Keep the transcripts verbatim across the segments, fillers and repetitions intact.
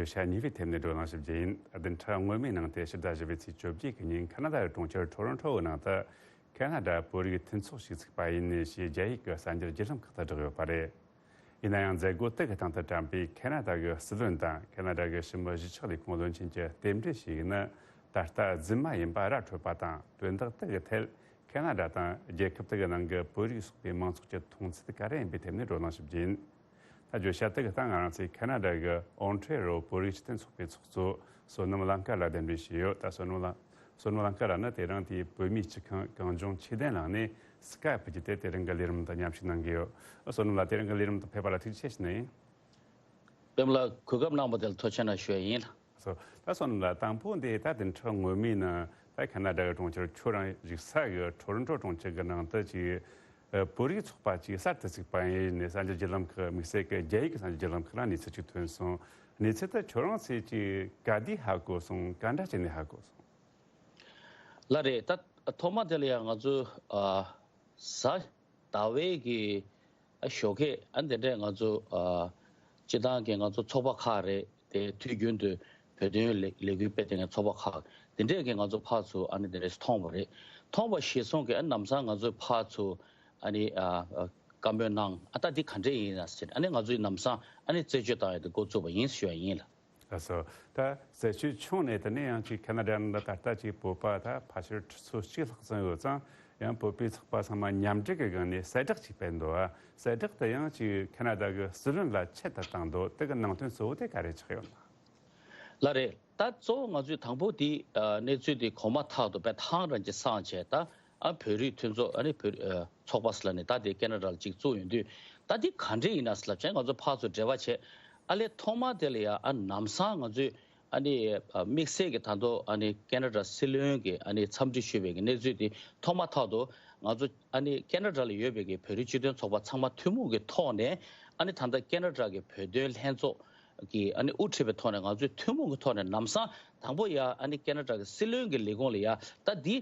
བརྗོད་བྱ་གཉིས་པའི་ཐད་ནས་བགྲོ་གླེང་ཞིབ་རྒྱུ་ཡིན། བདུན་ཕྲག་སྔོན་མའི་ནང་དེ་ཕྱི་ཟླ་བཞི་པའི་ཚེས་བཅོ་བརྒྱད་ཀྱི་ཉིན་ཁ་ན་ཌ་གྲོང་ཁྱེར་ཊོ་རོན་ཊོ་གི་ནང་དུ་ཁ་ན་ཌ་བོད་རིགས་མཐུན་ཚོགས་ཤིག་བཙུགས་པ་ཡིན་ཞེས་རྒྱ་ཡིག་གི་གསར་འགྱུར་བརྒྱུད་ལམ་ཁག་ཏུ་བསྒྲགས་ཡོད་པ་རེད། ཡིན་ན་ཡང་མཛད་སྒོ་དེ་གི་སྟེང་དུ་བཀྲམ་པའི་ཁ་ན་ཌ་གི་སྲིད་བློན་དང་ཁ་ན་ཌ་གི་ཕྱི་མི་ཞི་ཆགས་ལས་ཁུངས་བློན་ཆེན་གྱི་རྟེན་འབྲེལ་ཞུ་ཡིག་ནི་ད་ལྟ་རྫུན་མ་ཡིན་པ་ར་འཕྲོད་པ་དང་དོན་དག་དེ་གི་ཐད་ཁ་ན་ཌ་དང་རྒྱལ་ཁབ་དེ་གི་ནང་གི་བོད་རིགས་ཚོགས་པའི་མང་ཚོགས་ཀྱི་མཐོང་ཚུལ་ག་རེ་ཡིན་པའི་ཐད་ནས་བགྲོ་གླེང་ཞིབ་རྒྱུ་ཡིན། ད་བརྗོད་བྱ་དེ་གི་སྟེང་ང་རང་ཚོས་ཁ་ན་ཌ་གི་ཨོན་ཊེ་རོ་བོད་རིགས་སྤྱི་མཐུན་ཚོགས་པའི་ཚོགས་གཙོ་བསོད་ནམས་གླང་དཀར་ལགས་གདན་འདྲེན་ཞུས་ཡོད། ད་བསོད་ནམས་གླང་བསོད་ནམས་གླང་དཀར་ལགས་ནི་དེ་རིང་དེའི་བོད་མིའི་སྤྱི་ཁང་གངས་ལྗོངས་ཆོས་ལྡན་གླིང་ནས་སི་ཀའེ་བརྒྱུད་དེ་དེ་རིང་གི་ལས་རིམ་དང་མཉམ་ཞུགས་གནང་གི་ཡོད། བསོད་ནམས་ལགས་དེ་རིང་གི་ལས་རིམ་དུ་ཕེབས་པ་ལ་ཐུགས་རྗེ་ཆེ་ཞུ་ནི་ཡིན། པདྨ་ལགས་གོ་སྐབས་གནང་བ་དེ་ལ་ཐུགས་རྗེ་གནང་ཞུ་ཡ་ཡིན། སོ། ད་བསོད་ནམས་ལགས་དང་པོ་འདི་ད་བདུན་ཕྲག་སྔོན་མའི་ནང་ད་ཁ་ན་ཌ་གི་གྲོང་ཁྱེར་ཁྱོད་རང་བཞུགས་ས་གི་ཊོ་རོན་ཊོ་གྲོང་ཁྱེར་གི་ནང་དུ་ཅིག་ཨ། བོད་རིགས་ཚོགས་པ་ཅིག་གསར་དུ་བཙུགས་པ་ཡིན་ནས་གསར་འགྱུར་བརྒྱུད་ལམ་ཁག་དམིགས་བསལ་གྱི་རྒྱ་ཡིག་གི་གསར་འགྱུར་བརྒྱུད་ལམ་ཁག་ལ་གནས་ཚུལ་ཅིག་ཐོན་སོང་། གནས་ཚུལ་དེ་ཁྱོད་རང་ཚོས་ཅིག་ག་དུས་ཧ་གོ་སོང་། ག་འདྲ་བྱས་ནས་ཧ་གོ་སོང་། ལགས་རེད། ད་ཐོག་མ་དེ་ལ་ཡང་ང་ཚོ་ཨ། གཟའ་ཟླ་བའི་གི་ཨ་ཞོགས་ཀས་ཨ་འདི་འདྲས་ང་ཚོ་ཨ་སྤྱི་བཏང་གི་ང་ཚོ་ཚོགས་པ་ཁག་རེད་དེ། དུས་རྒྱུན་དུ་བོད་དོན་ལས་ལས་འགུལ་སྤེལ་བསྡད་མཁན་ཚོགས་པ་ཁག་འདི་འདྲས་ཀྱི་ང་ཚོ་ཕར་ཚུར་ཨ་ནི་འདི་འདྲས་མཐོང་བ་རེད། མཐོང་བ་གཞིར་བཟུང་གི་ཨ་ལམ་སང་ང་ཚོས་ཕར་ཚུར་ཨ་ནི་ཨ་ཨ་བཀའ་མོལ་གནང་། ཨ་ད་འདི་ག་འདྲས་ཡིན་ན་ཟེར། ཨ་ནི་ང་ཚོས་ལམ་སང་ཨ་ནི་རྩད་གཅོད་བཏང་ཡ་དེ་འགོ་བཙུགས་པ་ཡིན་ཞུ་ཡ་ཡིན་ལགས། ལགས་སོ། ད་རྩད་གཅོད་བྱུང་ནས་དེ་ནས་ཡང་ཅིག་ཁ་ན་ཌ་ནང་ད་ལྟ་ཅིག་བོད་པ་ད་ཕལ་ཆེར་ཁྲི་ཚོ་གཅིག་ལྷག་ཙམ་ཡོད་ཙང་། ཡང་བོད་པའི་ཚོགས་པ་ཚང་མ་མཉམ་འབྲེལ་གྱི་སྒང་ནས་གསལ་བསྒྲགས་ཅིག་སྤེལ་འདུག་ཨ། གསལ་བསྒྲགས་དེ་ཡང་ཅིག་ཁ་ན་ཌ་གི་སྲིད་བློན་ལ་ཆེད་དུ་བཏང་འདུག་དེ་གི་ནང་དོན་གཙོ་བོ་དེ་ག་རེ་ཆགས་ཡོད་ན། ལགས་རེད། ད་གཙོ་བོ་ང་ཚོས་དང་པོ་དེ་ཨ་གནས་ཚུལ་དེ་གོ་མ་ཐག་ཏུ་དཔེ་ཐག་རང་གི་སངས་བྱས། ད་ཨ་བོད་རིགས་མཐུན་ཚོགས་ཨ་ནི་བོད་ཨ་ཚོགས་པ་ཟེར་ལབ་ནས་ད་དེ་ཁ་ན་ཌ་ལ་ཅིག་བཙུགས་ཡོང་དུས། ད་དེ་ག་འདྲས་ཡིན་ན་ཟེར་ལབ་བྱས་ང་ཚོ་ཕར་ཚུར་འབྲེལ་བ་བྱས། ཨ་ལས་ཐོག་མ་དེ་ལ་ཡ་ཨ་ལམ་སང་ང་ཚོས་ཨ་ནི་ཨ་དམིགས་བསལ་གྱི་ད་དུང་ཨ་ནི་ཁ་ན་ཌ་སྲིད་བློན་གྱིས་ཨ་ནི་འཚམས་འདྲི་ཞུས་པའི་གི་གནས་ཚུལ་དེ་ཐོག་མ་ཐག་ཏུ་ང་ཚོ་ཨ་ནི་ཁ་ན་ཌ་ལ་ཡོད་པའི་གི་བོད་རིགས་སྤྱི་མཐུན་ཚོགས་པ་ཚང་མ་ཐུན་མོང་གི་ཐོག་ནས། ཨ་ནི་ད་ལྟ་ཁ་ན་ཌ་གི་བོད་དོན་ལྷན་ཚོགས་ཀྱིས་ཨ་ནི་དབུ་ཁྲིད་པའི་ཐོག་ནས་ང་ཚོས་ཐུན་མོང་གི་ཐོག་ནས་ལམ་སང་དང་པོ་ཡ་ཨ་ནི་ཁ་ན་ཌ་གི་སྲིད་བློན་གྱི་ལས་ཁུངས་ལ་ཡ་ད་འདི་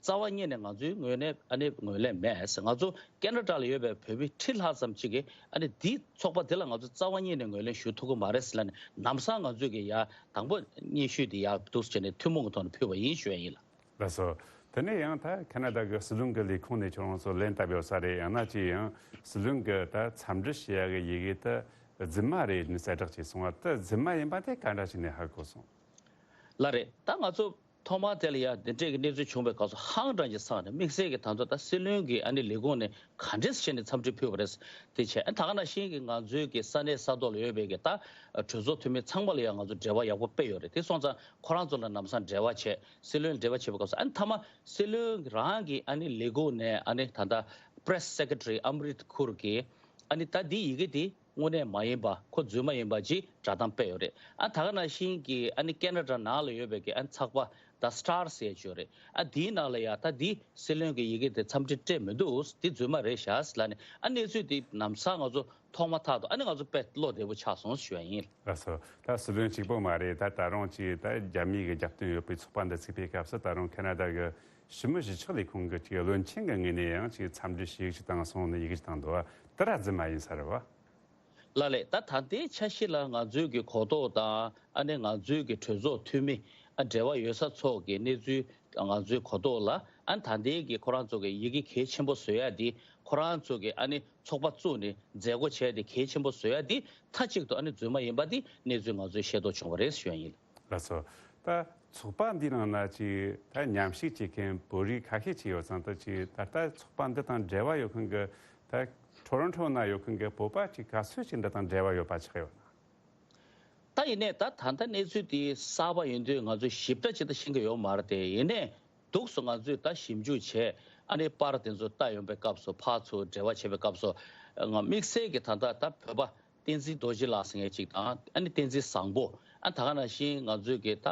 རྩ་བ་ཉིད་ནས་ང་ཚོའི་ངོས་ནས་ཨ་ནི་ངོས་ལེན་མེད་ཟེར། ང་ཚོ་ཁ་ན་ཌ་ལ་ཡོད་པའི་བོད་མི་ཁྲི་ལྷག་ཙམ་ཅིག་གིས་ཨ་ནི་འདི་ཚོགས་པ་འདི་ལ་ང་ཚོ་རྩ་བ་ཉིད་ནས་ངོས་ལེན་ཞུ་ཐུབ་ཀྱི་མ་རེད་ཟེར་ལབ་ནས། ལམ་སང་ང་ཚོས་ཀྱི་ཡ་དང་པོ་སྙན་ཞུ་འདི་ཡ་འདུག་སེ་བྱས་ནས་ཐུན་མོང་གི་ཐོག་ནས་ཕུལ་བ་ཡིན་ཞུ་ཡ་ཡིན་ལགས། ལགས་སོ། དེ་ནས་ཡང་ད་ཁ་ན་ཌ་གི་སྲིད་བློན་གྱི་ལས་ཁུངས་ནས་ཁྱོད་རང་ཚོ་ལན་བཏབ་ཡོད་ས་རེད། ཡང་ན་ཅིག་ཡང་སྲིད་བློན་གྱི་ད་འཚམས་འདྲི་ཞུ་ཡ་གི་ཡི་གེ་དེ་རྫུན་མ་རེད་ནས་གསལ་བསྒྲགས་བྱས་སོང་བ། དེ་རྫུན་མ་ཡིན་པ་དེ་ག་འདྲ་བྱས་ནས་ཧ་གོ་སོང་། ལགས་རེད། ད་ང་ཚོ་ཐོག་མ་དེ་ལ་ཡ་འདི་འདྲས་ཀྱི་གནས་ཚུལ་བྱུང་བའི་སྐབས་སུ་ཧང་སངས་ཀྱི་ས་ནས་དམིགས་བསལ་གྱི་ད་ཚོ་ད་སྲིད་བློན་གྱིས་ཨ་ནི་ལས་ཁུངས་ནས་ག་འདྲས་བྱས་ནས་འཚམས་འདྲི་ཕུལ་བ་རེད། དེ་བྱས་ཨ་ད་ག་ནང་བཞིན་གྱི་ང་ཚོའི་གི་ས་གནས་ས་ཐོག་ལ་ཡོད་པའི་གི་ད་གྲོས་ཚོགས་འཐུས་མི་ཚང་མ་ལ་ཡ་ང་ཚོ་འབྲེལ་བ་ཡག་པོ་སྤེལ་ཡོད་རེད། དེ་སོང་ཙང་ཁོ་རང་ཚོ་ལ་ལམ་སང་འབྲེལ་བ་བྱས། སྲིད་བློན་འབྲེལ་བ་བྱེད་པའི་སྐབས་སུ་ཨ་ནི་མཐའ་མ་སྲིད་བློན་རང་གི་ཨ་ནི་ལས་ཁུངས་ནས་ཨ་ནི་ད་ལྟ་Press Secretary Amrit Kaur གིས་ཨ་ནི་ད་འདི་ཡི་གེ་འདི་དངོས་གནས་མ་ཡིན་པ། ཁོ་རྫུན་མ་ཡིན་པ་ཅིག་བསྒྲགས་གཏམ་སྤེལ་ཡོད་རེད། ཨ་ད་ག་ནང་བཞིན་གྱི་ཨ་ནི་ཁ་ན་ཌ་ནང་ལ་ཡོད་པའི་གི་ཨ་ནི་ཚགས་པར་The Star ཟེར་ཡ་ཅིག་ཡོད་རེད། ཨ་འདིའི་ནང་ལ་ཡ་ད་འདི་སྲིད་བློན་གྱི་ཡི་གེ་དེ་འཚམས་འདྲི་སྤྲད་མི་འདུག་འདི་རྫུན་མ་རེད་ཤག་ཟེར་ལབ་ནས་ཨ་གནས་ཚུལ་འདི་ལམ་སང་ང་ཚོ་ཐོག་མ་ཐག་ཏུ་ཨ་ནི་ང་ཚོ་དཔེ་བློ་བདེ་པོ་ཆགས་སོང་ཞུ་ཡ་ཡིན། ལགས་སོ། ད་སྲིད་བློན་གཅིག་པོ་མ་རེད། ད་ད་རུང་ཅིག་ད་རྒྱ་མིའི་གི་རྒྱབ་རྟེན་ཡོད་པའི་ཚོགས་པ་འདི་བཙུགས་པའི་སྐབས་སུ་ད་རུང་ཁ་ན་ཌ་གི་ཕྱི་མི་ཞི་ཆགས་ལས་ཁུངས་གི་ཅིག་བློན་ཆེན་གི་ངོས་ནས་ཡང་ཅིག་འཚམས་འདྲི་ཞུ་ཡིག་ཅིག་བཏང་སོང་ནས་ཡི་གེ་ཅིག་བཏང་འདུག་བ། དེ་ར་རྫུན་མ་ཡིན་ས་རེད་བ། ལགས་ལས། ད་ད་ལྟའི་འཆར་གཞི་ལ་ང་ཚོའི་གི་གོ་རྟོགས་དང་ཨ་ནི་ང་ཚོའི་གི་གྲོས་ཚོགས་འཐུས་མི་ཨ་འབྲེལ་བ་ཡོད་ས་ཚོ་གི་གནས་ཚུལ་ང་ཚོའི་གོ་རྟོགས་ལ་ཨ་ནི་ད་ལྟའི་གི་ཁོ་རང་ཚོ་གི་ཡི་གེ་གལ་ཆེན་པོ་བཟོ་ཡ་དེ། ཁོ་རང་ཚོ་གི་ཨ་ནི་ཚོགས་པ་བཙུགས་ནས་མཛད་སྒོ་བྱས་ཏེ་གལ་ཆེན་པོ་བཟོ་ཡ་དེ་མཐའ་གཅིག་ཏུ་ཨ་ནི་རྫུན་མ་ཡིན་པ་དེ་གནས་ཚུལ་ང་ཚོས་ཤེས་རྟོགས་བྱུང་བ་རེད་ཞུ་ཡ་ཡིན། ལགས་སོ། ད་ཚོགས་པ་འདིའི་ནང་ན་ཅིག་ད་མཉམ་ཞུགས་བྱེད་མཁན་བོད་རིགས་ཁ་ཤས་ཅིག་ཡོད་ཙང་། ད་ཅིག་ད་ལྟ་ཚོགས་པ་འདི་དང་འབྲེལ་བ་ཡོད་མཁན་གྱི་ད་ཊོ་རོན་ཊོ་ན་ཡོད་མཁན་གྱི་བོད་པ་ཅིག་ག་ཚོད་ཅིག་འདི་དང་འབྲེལ་བ་ཡོད་པ་ཆགས་ཡོད་ན། ད་ཡིན་ནའི་ད་ད་ལྟ་གནས་ཚུལ་དེ་གསར་པ་ཡིན་དུས་ང་ཚོས་ཞིབ་ཕྲ་ཅིག་ད་ཤེས་ཀྱི་ཡོད་མ་རེད་དེ། ཡིན་ནའི་འདུག་སེ་ང་ཚོས་ད་ཞིབ་འཇུག་བྱས། ཨ་ནི་པར་དེ་ཚོ་ལྟ་ཡོང་པའི་སྐབས་སུ། ཕར་ཚུར་འབྲེལ་བ་བྱེད་པའི་སྐབས་སུ། ང་དམིགས་བསལ་གྱི་ད་ལྟ་ད་བོད་པ་བསྟན་འཛིན་རྡོ་རྗེ་ལགས་ཟེར་མཁན་ཅིག་དང་། ཨ་ནི་བསྟན་འཛིན་བཟང་པོ། ཨ་ད་ག་ནང་བཞིན་ང་ཚོའི་གི་ད་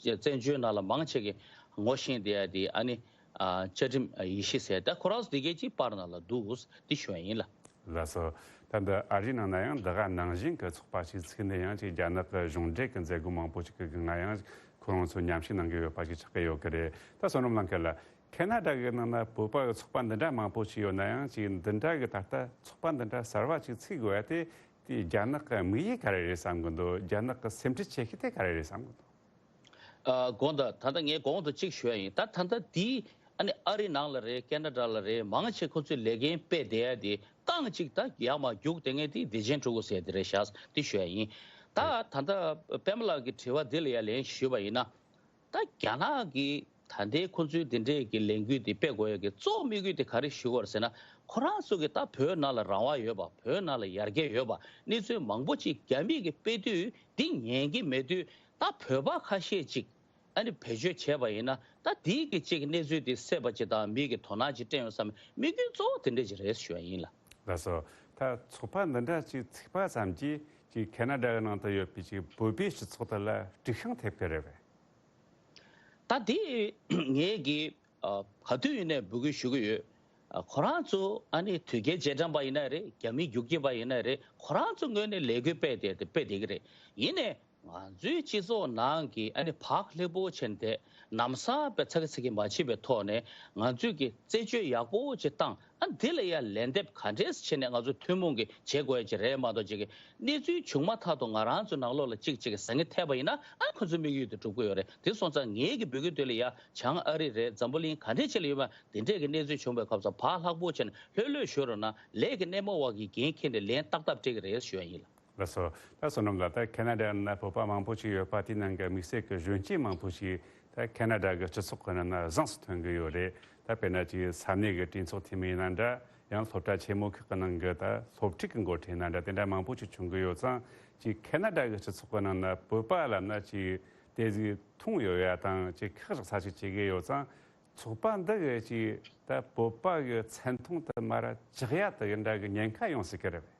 བཙན་བྱོལ་ནང་ལ་མང་ཆེ་གི་ངོ་ཤེས་བསྡད་ཡ་དེ་ཨ་ནི་ཨ་བཅའ་ཁྲིམས་ཡེ་ཤེས་ཟེར། ད་ཁོ་རང་ཚོ་དེ་གས་ཅིག་པར་ནང་ལ་འདུག་འདི་ཞུ་ཡ་ཡིན་ལགས། ལགས་སོ། ད་འདི་ཨ་རིའི་ནང་ན་ཡང་འདི་ག་ནང་བཞིན་གྱི་ཚོགས་པ་ཞིག་བཙུགས་ནས་ཡང་ཅིག་རྒྱ་ནག་གི་གཞུང་འབྲེལ་གྱི་མཛད་སྒོ་མང་པོ་ཞིག་གི་ནང་ཡང་ཁོ་རང་ཚོ་མཉམ་ཞུགས་གནང་གི་ཡོད་པ་ཞིག་ཆགས་ཀྱི་ཡོད་ཀྱི་རེད། ད་བསོད་ནམས་ལགས་ཀྱིས་ལ་ཁ་ན་ཌ་གི་ནང་ན་བོད་པ་གི་ཚོགས་པ་འདི་འདྲ་མང་པོ་ཞིག་ཡོད་ན་ཡང་ཅིག་འདི་འདྲ་གི་ད་ལྟ་ཚོགས་པ་འདི་འདྲ་གསར་བ་ཞིག་བཙུགས་དགོས་ཡ་དེ་ དེ་རྒྱ་ནག་གི་དམིགས་ཡུལ་ག་རེ་རེད་བསམ་གི་འདུག་རྒྱ་ནག་གི་སེམས་ཁྲལ་ཆེ་ཤོས་དེ་ག་རེ་རེད་བསམ་གི་འདུག་ཨ། དགོངས་དག་ད་ལྟ་ངས་གོང་དུ་གཅིག་ཞུ་ཡ་ཡིན། ད་ད་ལྟ་དེ་ཨ་ནི་ཨ་རི་ནང་ལ་རེད། ཁེ་ན་ཌ་ལ་རེད། མང་ཆེ་ཁོ་ཚོས་ལས་འགན་སྤེལ་བསྡད་ཡ་དེ་རྐང་གཅིག་ད་ཡར་མར་རྒྱུག་བསྡད་མཁན་དེ་བདེ་ཆེན་ཕྲུ་གུ་ཟེར་དེ་རེད་ཤག་དེ་ཞུ་ཡ་ཡིན། ད་ད་ལྟ་པད་མ་ལགས་ཀྱི་དྲི་བ་འདི་ལ་ཡ་ལན་ཞུས་པ་ཡིན་ན། ད་རྒྱ་ནག་གིས་ད་ལྟའི་ཁོ་ཚོའི་འདི་འདྲས་ཀྱི་ལས་འགུལ་འདི་སྤེལ་དགོས་ཡ་གི་གཙོ་བོ་དམིགས་ཡུལ་དེ་ག་རེ་ཞུ་དགོས་རེད་ཟེར་ན། ཁོ་རང་ཚོ་གི་ད་བོད་ནང་ལ་རང་དབང་ཡོད་པ། བོད་ནང་ལ་ཡར་རྒྱས་ཡོད་པ། གནས་ཚུལ་མང་པོ་ཅིག་རྒྱ་མིས་ཀྱི་སྤེལ་དུས་འདི་ཉན་གྱི་མེད་དུས། ད་བོད་པ་ཁ་ཤས་ཅིག་ཨ་ནི་བེད་སྤྱོད་བྱས་པ་ཡིན་ན། ད་འདི་གི་ཅིག་གནས་ཚུལ་འདི་གསལ་པ་ཅིག་དང་མི་གི་དོ་སྣང་ཅིག་སྤྲད་ཡོང་བསམ་དམིགས་ཡུལ་གཙོ་བོ་དེ་འདྲས་ཅིག་རེད་ཞུ་བ་ཡིན་ལ། ལགས་སོ། ད་ཚོགས་པ་འདི་འདྲ་ཅིག་ཚུགས་པ་ཙམ་གྱིས་ཅིག་ཁེ་ན་ཌ་ནང་དུ་ཡོད་པའི་ཅིག་བོད་པའི་སྤྱི་ཚོགས་དེ་ལ་དཀྲུག་ཤིང་ཐེབས་ཀྱི་རེད་པས། ད་དེ་ངས་ཀྱི་ཨ་ག་དུས་ཡིན་ནའི་འབོད་སྐུལ་ཞུ་གི་ཡོད། ཨ་ཁོ་རང་ཚོ་ཨ་ནི་དོལ་རྒྱལ་རྗེས་འབྲང་པ་ཡིན་ན་རེད། རྒྱ་མི་རྒྱུག་ཁྱི་པ་ཡིན་ན་རེད། ཁོ་རང་ཚོ་ངོས་ནས་ལས་འགུལ་སྤེལ་བསྡད་དེ་སྤེལ་བསྡད་ཀྱི་རེད། ཡིན་ནའི་ང་ཚོའི་སྤྱི་ཚོགས་ནང་གི་ཨ་ནི་བག་ལེབ་པོ་བྱས་ཏེ་ལམ་སང་པའི་ཚ་གི་ཚ་གི་མ་བྱེད་པའི་ཐོག་ནས་ང་ཚོས་ཀྱི་རྩད་གཅོད་ཡག་པོ་ཅིག་བཏང་། ཨ་འདི་ལ་ཡ་ལན་འདེབས་ག་འདྲས་བྱས་ནས་ང་ཚོ་ཐུན་མོང་གི་བྱེད་དགོས་ཀྱི་རེད་མ་གཏོགས། ཅིག་གི་གནས་ཚུལ་བྱུང་མ་ཐག་ཏུ་ང་རང་ཚོའི་ནང་ལོགས་ལ་ཅིག་ཅིག་གི་ཟང་ངེ་ཐེབས་པ་ཡིན་ན། ཨ་ཁོ་ཚོའི་དམིགས་ཡུལ་དེ་འགྲུབ་ཀྱི་ཡོད་རེད། དེ་སོང་ཙང་ངེད་ཀྱི་འབོད་སྐུལ་དེ་ལ་ཡ་བྱང་ཨ་རི་རེད། འཛམ་བུ་གླིང་ག་འདྲས་ཅིག་ལ་ཡོད་པ་དེ་འདྲས་ཀྱི་གནས་ཚུལ་བྱུང་བའི་སྐབས་སུ་བག་ལྷག་པོ་བྱས་ནས་ལྷོད་ལྷོད་ཤོད་རོགས་གནང་། ལས་ཀྱི་སྣེ་མོ་བ་གི་འགན་འཁྱེར་ནས་ལན་ཏག་ཏག་སྤྲད་ཀྱི་རེད་ཞུ་ཡ་ཡིན་ལ། ལགས་སོ། ད་བསོད་ནམས་ལགས། ད་ཁེ་ན་ཌ་ནང་བོད་པ་མང་པོ་ཞིག་ཡོད་པ་དེའི་ནང་གི་དམིགས་བསལ་གྱི་གཞོན་སྐྱེས་མང་པོ་ཞིག་ད་ཁེ་ན་ཌ་གི་སྤྱི་ཚོགས་ཀྱི་ནང་ན་གཟེངས་སུ་ཐོན་གྱི་ཡོད་རེད། ད་དཔེར་ན་ཅིག་ས་གནས་ཀྱི་གྲོས་ཚོགས་འཐུས་མི་ཡིན་ན་འདྲ། ཡང་སློབ་གྲྭ་ཆེན་མོ་ཁག་གི་ནང་གི་ད་སློབ་ཁྲིད་ཀྱི་འགོ་ཁྲིད་ཡིན་ན་འདྲ། དེ་འདྲ་མང་པོ་ཞིག་བྱུང་གི་ཡོད་ཙང་། ཅིག་ཁེ་ན་ཌ་གི་སྤྱི་ཚོགས་ཀྱི་ནང་ན་བོད་པ་ལབ་ན་ཅིག་དེ་ཟིག་མཐོང་ཡོད་ཡ་དང་། ཅིག་ཁག་རེག་ས་ཞིག་བྱེད་ཀྱི་ཡོད་ཙང་། ཚོགས་པ་འདི་གི་ཅིག་ད་བོད་པ་གི་མཚན་མཐོང་དེ་མར་བཅག་ཡ་དེ་འདྲ་གི་ཉེན་ཁ་ཡོང་སྲིད་ཀྱི་རེད་པས།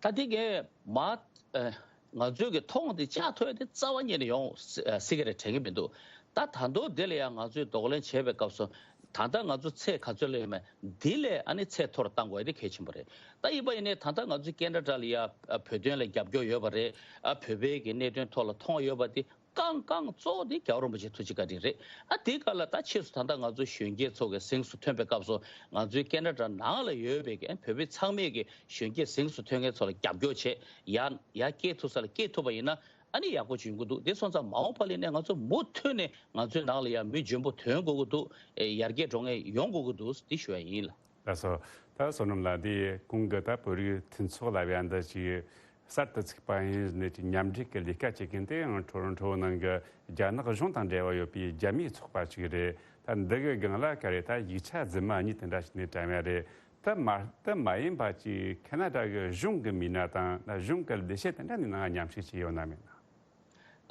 ད་དེ་གས་མ། ཨ་ང་ཚོའི་གི་མཐོང་དེ་བཅག་ཐུབ་ཡ་དེ་རྩ་བ་ཉིད་ནས་ཡོང་སྲིད་ཀྱི་རེད་དྲན་གྱི་མི་འདུག་ད་ད་དུང་དེ་ལ་ཡང་ང་ཚོས་གདོང་ལེན་བྱས་པའི་སྐབས་སུ། ད་ལྟ་ང་ཚོ་ཚད་ག་ཚོད་ལ་ཡོད་མེད་འདི་ལས་ཨ་ནི་ཚད་མཐོ་རུ་གཏང་དགོས་ཡ་དེ་གལ་ཆེན་པོ་རེད། ད་ཡིན་པ་ཡིན་ནའི་ད་ལྟ་ང་ཚོ་ཁེ་ན་ཌ་ལ་ཡ་ཨ་བོད་དོན་ལ་རྒྱབ་སྐྱོར་ཡོད་པ་རེད། ཨ་བོད་པའི་གི་གནད་དོན་ཐོག་ལ་མཐོང་ཡོད་པ་དེ་རྐང་རྐང་གཙོ་བོ་དེ་རྒྱལ་བ་རིན་པོ་ཆེ་ཐུགས་རྗེ་བཀའ་དྲིན་རེད། ཨ་དེའི་སྐབས་ལ་ད་ཕྱིས་སུ་ད་ལྟ་ང་ཚོ་གཞོན་སྐྱེས་ཚོ་གི་གཟེངས་སུ་ཐོན་པའི་སྐབས་སུ། ང་ཚོའི་ཁེ་ན་ཌ་ནང་ལ་ཡོད་པའི་གི་ཨ་བོད་པའི་ཚང་མས་གི་གཞོན་སྐྱེས་གཟེངས་སུ་ཐོན་མཁན་ཚོ་ལ་རྒྱབ་སྐྱོར་བྱེད། ཡར་ཡར་སྐྱེལ་ཐུབ་ས་ལ་སྐྱེལ་ཐུབ་པ་ཡིན་ན་ཨ་ནི་ཡག་པོ་ཅིག་ཡོང་གི་འདུག་དེ་སོང་ཙང་མ་འོངས་པ་ལ་ནས་ང་ཚོ་མུ་མཐུད་ནས་ང་ཚོའི་ནང་ལ་ཡང་མི་འཇོན་པོ་ཐོན་དགོས་ཀྱི་འདུག་ཨེ་ཡར་རྒྱས་འགྲོ་མཁན་ཡོང་དགོས་ཀྱི་འདུག་འདི་ཞུ་ཡ་ཡིན་ལ། ལགས་སོ། ད་བསོད་ནམས་ལགས། འདི་གོང་གི་ད་བོད་རིགས་མཐུན་ཚོགས་ལབ་ཡ་འདི་ཅིག་གསར་དུ་ཚུགས་པ་ཡིན་ནས་ཅིག་མཉམ་འབྲེལ་གྱི་ལས་ཀ་བྱེད་མཁན་དེ་ཡང་ཊོ་རོན་ཊོ་ནང་གི་རྒྱ་ནག་གཞུང་དང་འབྲེལ་བ་ཡོད་པའི་རྒྱ་མིའི་ཚོགས་པ་ཅིག་རེད། ད་འདི་གི་སྒང་ལ་ག་རེ་ད་ཡིག་ཆ་རྫུན་མ་གཉིས་དེ་འདྲ་ཞིག་ནས་བཀྲམ་ཡ་རེད། དེ་མ་དེ་མ་ཡིན་པ་ཅིག་ཁེ་ན་ཌ་གི་གཞུང་གི་མི་སྣ་དང་ད་གཞུང་གི་ལས་བྱེད་དེ་འདྲ་ནས་ནང་མཉམ་ཞུགས་བྱས་ཡོད་ན་མེད་ན།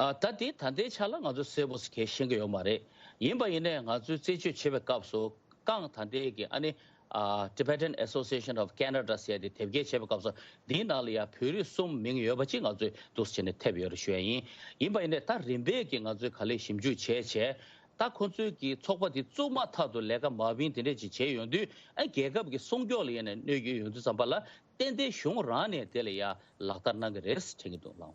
ཨ་ད་དེ་ད་ལྟའི་ཆ་ལ་ང་ཚོ་གསལ་པོ་ཞིག་ཤེས་ཀྱི་ཡོད་མ་རེད། ཡིན་པ་ཡིན་ནའི་ང་ཚོས་རྩད་གཅོད་བྱེད་པའི་སྐབས་སུ་རྐང་ད་ལྟའི་གི་ཨ་ནི་ཨ་Tibetan Association of Canada ཟེར་དེ་དེབ་སྐྱེལ་བྱས་པའི་སྐབས་སུ་འདིའི་ནང་ལ་ཡང་བོད་རིགས་གསུམ་མིང་ཡོད་པ་ཅིག་ང་ཚོས་འདུག་སེ་བྱས་ནས་ཐེབས་ཡོད་རེད་ཞུ་ཡ་ཡིན། ཡིན་པ་ཡིན་ནའི་ད་རིམ་པས་ཀྱི་ང་ཚོས་ག་ལེར་ཞིབ་འཇུག་བྱས་བྱས། ད་ཁོ་ཚོས་ཀྱི་ཚོགས་པ་དེ་བཙུགས་མ་ཐག་ཏུ་ལས་ཀ་མ་བིན་དེ་འདྲས་ཅིག་བྱས་ཡོང་དུས། ཨ་རྒྱལ་ཁབ་ཀྱི་སྲུང་སྐྱོབ་ལ་ཡིན་ནའི་གནོད་ཀྱི་ཡོང་དུས་ཙམ་པ་ལ་ཏན་ཏན་གཞུང་རང་ནས་དེ་ལ་ཡ་ལག་བསྟར་གནང་གི་རེད་དྲན་གྱི་འདུག་ལགས།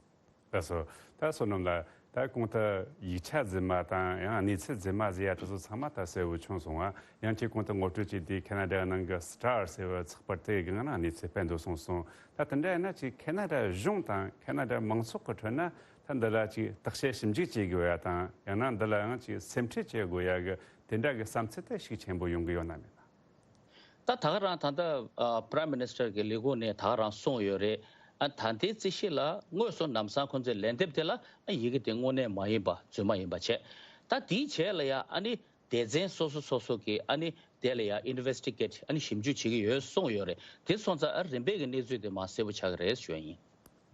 ལགས་སོ། ད་བསོད་ནམས་ལགས། ད་གོང་དུ་ཡིག་ཆ་རྫུན་མ་དང་ཡང་གནས་ཚུལ་རྫུན་མ་ཟེར་ཡ་དེ་ཚོ་ཚང་མ་ད་གསལ་བོ་བྱུང་སོང་ང་། ཡང་ཁྱེད་གོང་དུ་ངོ་སྤྲོད་བྱས་དུས་ཁེ་ན་ཌ་ནང་གི་སི་ཊར་ཟེར་བའི་ཚགས་པར་དེ་གི་ནང་གནས་ཚུལ་སྤེལ་འདུག་གསུངས་སོང་། ད་དེ་འདྲ་ཡིན་ན་ཅིག་ཁེ་ན་ཌ་གཞུང་དང་ཁེ་ན་ཌ་མང་ཚོགས་ཀྱི་ཁྲོད་ན་ད་འདི་ལ་ཅིག་བརྟག་དཔྱད་ཞིབ་འཇུག་བྱེད་དགོས་ཡ་དང་། ཡང་ན་འདི་ལ་ཡང་ཅིག་སེམས་ཁྲལ་བྱེད་དགོས་ཡ་གི་དེ་འདྲ་གི་བསམ་ཚུལ་དེ་ཤུགས་ཆེན་པོ་ཡོང་གི་ཡོད་ན་མེད་ན། ད་ད་ག་རང་ད་ལྟ་ཨ་Prime Minister གི་ལས་ཁུངས་ནས་ད་ག་རང་གསུངས་ཡོད་རེད། ཨ་ད་ལྟའི་རྩིས་གཞི་ལ་དངོས་སུ་ལམ་སང་ཁོང་ཚོས་ལན་འདེབས་དེ་ལ་ཨ་ཡི་གེ་དེ་དངོས་གནས་མ་ཡིན་པ་རྫུན་མ་ཡིན་པ་བྱས། ད་དེའི་རྗེས་ལ་ཡ་ཨ་ནི་སྡེ་ཚན་སོ་སོ་སོ་སོ་གི་ཨ་ནི་དེ་ལ་ཡ་Investigate ཨ་ནི་ཞིབ་འཇུག་བྱེད་ཀྱི་ཡོད་གསུངས་ཡོད་རེད། དེ་སོང་ཙང་ཨ་རིམ་པས་ཀྱི་གནས་ཚུལ་དེ་མར་གསལ་པོ་ཆགས་ཀྱི་རེད་ཞུ་ཡ་ཡིན།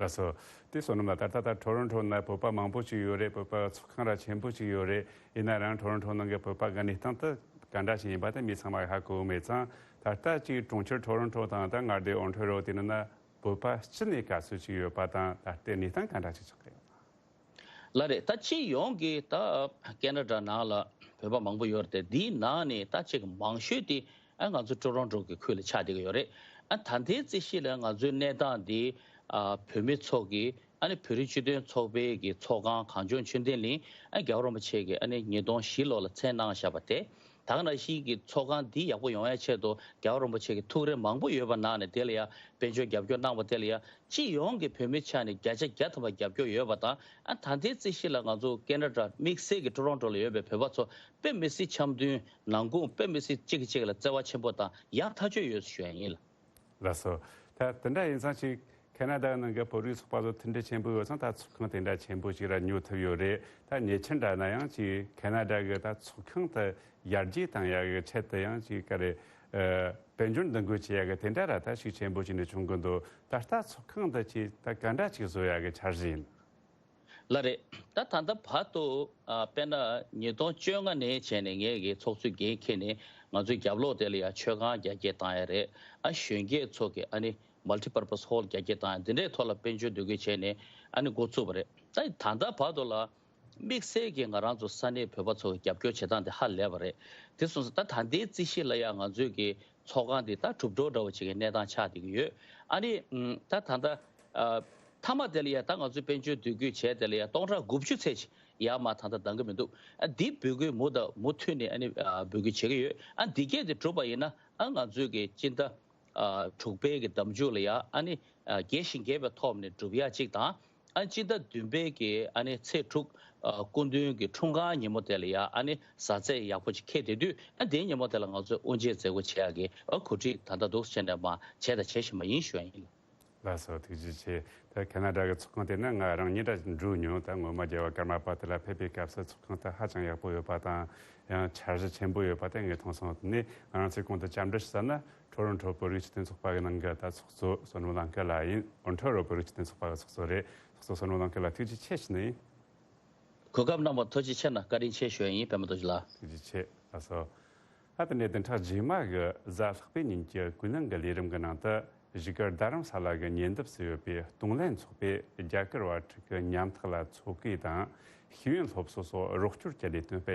ལགས་སོ། དེ་བསོད་ནམས་ལགས། ད་ལྟ་ད་ཊོ་རོན་ཊོ་ན་བོད་པ་མང་པོ་ཞིག་ཡོད་རེད། བོད་པ་ཚོགས་ཁང་ར་ཆེན་པོ་ཞིག་ཡོད་རེད། ཡིན་ན་རང་ཊོ་རོན་ཊོ་ནང་གི་བོད་པ་གི་གནས་སྟངས་དེ་ག་འདྲ་ཞིག་ཡིན་པ་དེ་མི་ཚང་མ་ཧ་གོ་མེད་ཙང་། ད་ལྟ་ཅིག་གྲོང་ཁྱེར་ཊོ་རོན་ཊོ་དང་ད་མངའ་སྡེ་ཨོན་ཊ་རི་ཡོ་དེ་ནང་ན་བོད་པ་སྤྱི་ནས་ག་ཚོད་ཅིག་ཡོད་པ་དང་། ད་ལྟའི་གནས་སྟངས་ག་འདྲ་ཞིག་ཆགས་ཀྱི་ཡོད་ན། ལགས་རེད། ད་སྤྱི་ཡོངས་ཀྱི་ད་ཁེ་ན་ཌ་ནང་ལ་བོད་པ་མང་པོ་ཡོད་རེད་དེ། འདིའི་ནང་ནས་ད་ཅིག་མང་ཤོས་དེ་ཨ་ང་ཚོ་ཊོ་རོན་ཊོ་གི་ཁུལ་ལ་ཆགས་བསྡད་ཀྱི་ཡོད་རེད། ཨ་ད་ལྟའི་རྩིས་གཞི་ལ་ང་ཚོའི་གནས་སྟངས་འདི་ཨ་བོད་མི་ཚོ་གི་ཨ་ནི་བོད་རིགས་སྤྱི་མཐུན་ཚོགས་པའི་གི་ཚོགས་ཁང་གངས་ལྗོངས་ཆོས་ལྡན་གླིང་ཨ་རྒྱལ་བ་རིན་པོ་ཆེ་གི་ཨ་ནི་ཉིས་སྟོང་བཞི་ལོ་ལ་མཚན་གནང་བཞག་པ་དེ། ད་ག་ནང་བཞིན་གྱི་ཚོགས་ཁང་འདི་ཡག་པོ་ཡོང་ཡ་ཆེད་དུ་རྒྱལ་བ་རིན་པོ་ཆེ་གི་ཐུགས་རེ་མང་པོ་ཡོད་པ་ནང་ནས་དེ་ལ་ཡ་དཔལ་འབྱོར་རྒྱབ་སྐྱོར་གནང་བ་དེ་ལ་ཡ་སྤྱི་ཡོངས་ཀྱི་བོད་མི་ཆ་ནས་བརྒྱ་ཆ་བརྒྱ་ཐམ་པ་རྒྱབ་སྐྱོར་ཡོད་པ་དང་། ཨ་ད་ལྟའི་རྩིས་གཞི་ལ་ང་ཚོ་ཁེ་ན་ཌ་དམིགས་བསལ་གྱི་ཊོ་རོན་ཊོ་ལ་ཡོད་པའི་བོད་པ་ཚོ་དཔེ་མི་སྲིད་འཆམ་མཐུན་ནང་ཁུངས་དཔེ་མི་སྲིད་གཅིག་གིས་གཅིག་ལ་བརྩེ་བ་ཆེན་པོ་དང་ཡག་ཐག་ཆོད་ཡོད་ཞུ་ཡ་ཡིན་ལ། ལགས་སོ། ད་དེ་འདྲ་ཡིན་ཙང་ཅིག་ཁེ་ན་ཌ་ནང་གི་བོད་རིགས་ཚོགས་པ་ཚོ་མཐུན་སྒྲིལ་ཆེན་པོ་ཡོད་ཙང་ད་ཚོགས་ཁང་དེ་འདྲ་ཆེན་པོ་ཅིག་ར་ཉོ་ཐུབ་ཡོད་རེད། ད་ཉེ་ཆར་འདྲ་ན་ཡང་ཅིག་ཁེ་ན་ཌ་གི་ད་ཚོགས་ཁང་དུ་ཡར་རྒྱས་བཏང་ཡག་གི་ཆེད་དུ་ཡང་ཅིག་ག་རེ་ཨ་དཔལ་འབྱོར་འདུ་འགོད་བྱེད་ཡག་གི་དེ་འདྲ་ར་ད་ཞིག་ཆེན་པོ་ཅིག་ནས་བྱུང་གི་འདུག་ད་ལྟ་ཚོགས་ཁང་དུ་ཅིག་ད་ག་འདྲ་ཅིག་བཟོ་ཡག་གི་འཆར་གཞི་ཡིན། ལགས་རེད། ད་ད་ལྟ་བར་དུ་ཨ་དཔེར་ན་ཉིས་སྟོང་བཅོ་ལྔ་ནས་བྱས་ནས་ངས་ཀྱི་ཚོགས་གཙོའི་འགན་འཁྱེར་ནས་ང་ཚོའི་རྒྱབ་ལོགས་དེ་ལ་ཡང་མཆོད་ཁང་རྒྱ་སྐྱེད་བཏང་ཡ་རེད། ཨ་གཞོན་སྐྱེས་ཚོ་གི་ཨ་ནི་མལ་ཊི་པར་པས་ཧོལ་རྒྱ་སྐྱེད་བཏང་ཡ་འདི་འདྲའི་ཐོག་ལ་དཔལ་འབྱོར་འདུ་འགོད་བྱས་ནས་ཨ་ནི་འགོ་བཙུགས་པ་རེད། ད་ད་ལྟ་བར་དུ་ལ་དམིགས་བསལ་གྱི་ང་རང་ཚོ་ས་གནས་བོད་པ་ཚོ་གི་རྒྱབ་སྐྱོར་བྱེད་སྟངས་དེ་ཧ་ལས་པ་རེད། དེ་སོང་ཙང་ད་ད་ལྟའི་རྩིས་གཞི་ལ་ཡང་ང་ཚོའི་གི་ཚོགས་ཁང་འདི་ད་གྲུབ་འབྲས་འདྲ་བོ་ཅིག་གི་གནས་སྟངས་ཆགས་བསྡད་ཀྱི་ཡོད། ཨ་ནི་ད་ད་ལྟ་ཨ་མཐའ་མ་དེ་ལ་ཡ་ད་ང་ཚོའི་དཔལ་འབྱོར་འདུ་འགོད་བྱས་དེ་ལ་ཡ་སྟོང་ཕྲག་དགུ་བཅུ་ཚད་ཅིག་ཡར་མར་ད་ལྟ་འདང་གི་མི་འདུག་ཨ་འདི་འབོད་སྐུལ་མུ་དང་མུ་མཐུད་ནས་ཨ་ནི་ཨ་འབོད་སྐུལ་བྱེད་ཀྱི་ཡོད། ཨ་འདི་གས་དེ་གྲུབ་པ་ཡིན་ན་ཨ་ང་ཚོའི་གི་སྤྱི་ཟླ་ཨ་དྲུག་པའི་གི་ཟླ་མཇུག་ལ་ཡ་ཨ་ནི་ཨ་རྒྱས་ཤིང་རྒྱས་པའི་ཐོག་ནས་འགྲུབ་ཡ་གཅིག་དང་། ཨ་སྤྱི་ཟླ་བདུན་པའི་གི་ཨ་ནི་ཚེས་དྲུག་ཨ་སྐུ་མདུན་གྱི་འཁྲུངས་སྐར་ཉིན་མོ་དེ་ལ་ཡ་ཨ་ནི་གཟའ་ཚེས་ཡག་པོ་ཅིག་འཁེལ་བསྡད་དུས། ཨ་དེའི་ཉིན་མོ་དེ་ལ་ང་ཚོས་དབུ་འབྱེད་མཛད་སྒོ་བྱེད་ཡག་གི་ཨ་གོ་སྒྲིག་ད་ལྟ་འདུག་བྱས་ནས་མར་བྱས་དང་བྱེད་བཞིན་པ་ཡིན་ཞུ་ཡ་ཡིན། ལགས་སོ། ཐུགས་རྗེ་ཆེ། ད་ཁེ་ན་ཌ་གི་ཚོགས་ཁང་དེ་ན་ང་རང་ཉིན་རེ་འགྲོ་མྱོང་། ད་སྔོན་མ་རྒྱལ་བ་ཀརྨ་པ་དེ་ལ་ཕེབས་པའི་སྐབས་སུ་ཚོགས་ཁང་དེ་ཧ་ཅང་ཡག་པོ་ཡོད་པ་དང་ཡང་འཆར་གཞི་ཆེན་པོ་ཡོད་པ་དེ་ངས་མཐོང་སོང་། དེ་ནས་ང་རང་ཚོས་གོང་དུ་བཅར་འདྲི་ཞུས་ཙམ་ན་ཊོ་རོན་ཊོ་བོད་རིགས་སྤྱི་མཐུན་ཚོགས་པ་གི་ནང་གི་ད་ཚོགས་གཙོ་བསོད་ནམས་གླིང་སྐྱིད་ལགས་ཡིན། ཨོན་ཊ་རི་ཡོ་བོད་རིགས་སྤྱི་མཐུན་ཚོགས་པ་གི་ཚོགས་གཙོ་རེད། ཚོགས་གཙོ་བསོད་ནམས་གླིང་སྐྱིད་ལགས་ཐུགས་རྗེ་ཆེ་ཞུ་ནི་ཡིན། གོ་སྐབས་གནང་བར་ཐུགས་རྗེ་ཆེ་གནང་། བཀའ་དྲིན་ཆེ་ཞུ་ཡ་ཡིན། པད་མ་རྡོ་རྗེ་ལགས། ཐུགས་རྗེ་ཆེ། ལགས་སོ། ཨ་དེ་ནས་བདུན་ཕྲག་རྗེས་མ་གི་གཟའ་ལྷག་པའི་ཉིན་གྱི་ཀུན་གླེང་གི་ལས་རིམ་གྱི་ནང་དུ་གཞིས་ཀ་རྡ་རམ་ས་ལ་གི་ཉེ་འདབས་སུ་ཡོད་པའི་གཏོང་ལེན་ཚོགས་པས་རྒྱ་གར་བ་ཕྲུག་གི་ཉམ་ཐག་ལ་འཚོ་གོས་དང་ཤེས་ཡོན་སློབ་གསོ་སོགས་རོགས་སྐྱོར་གྱི་ལས་དོན་སྤེལ།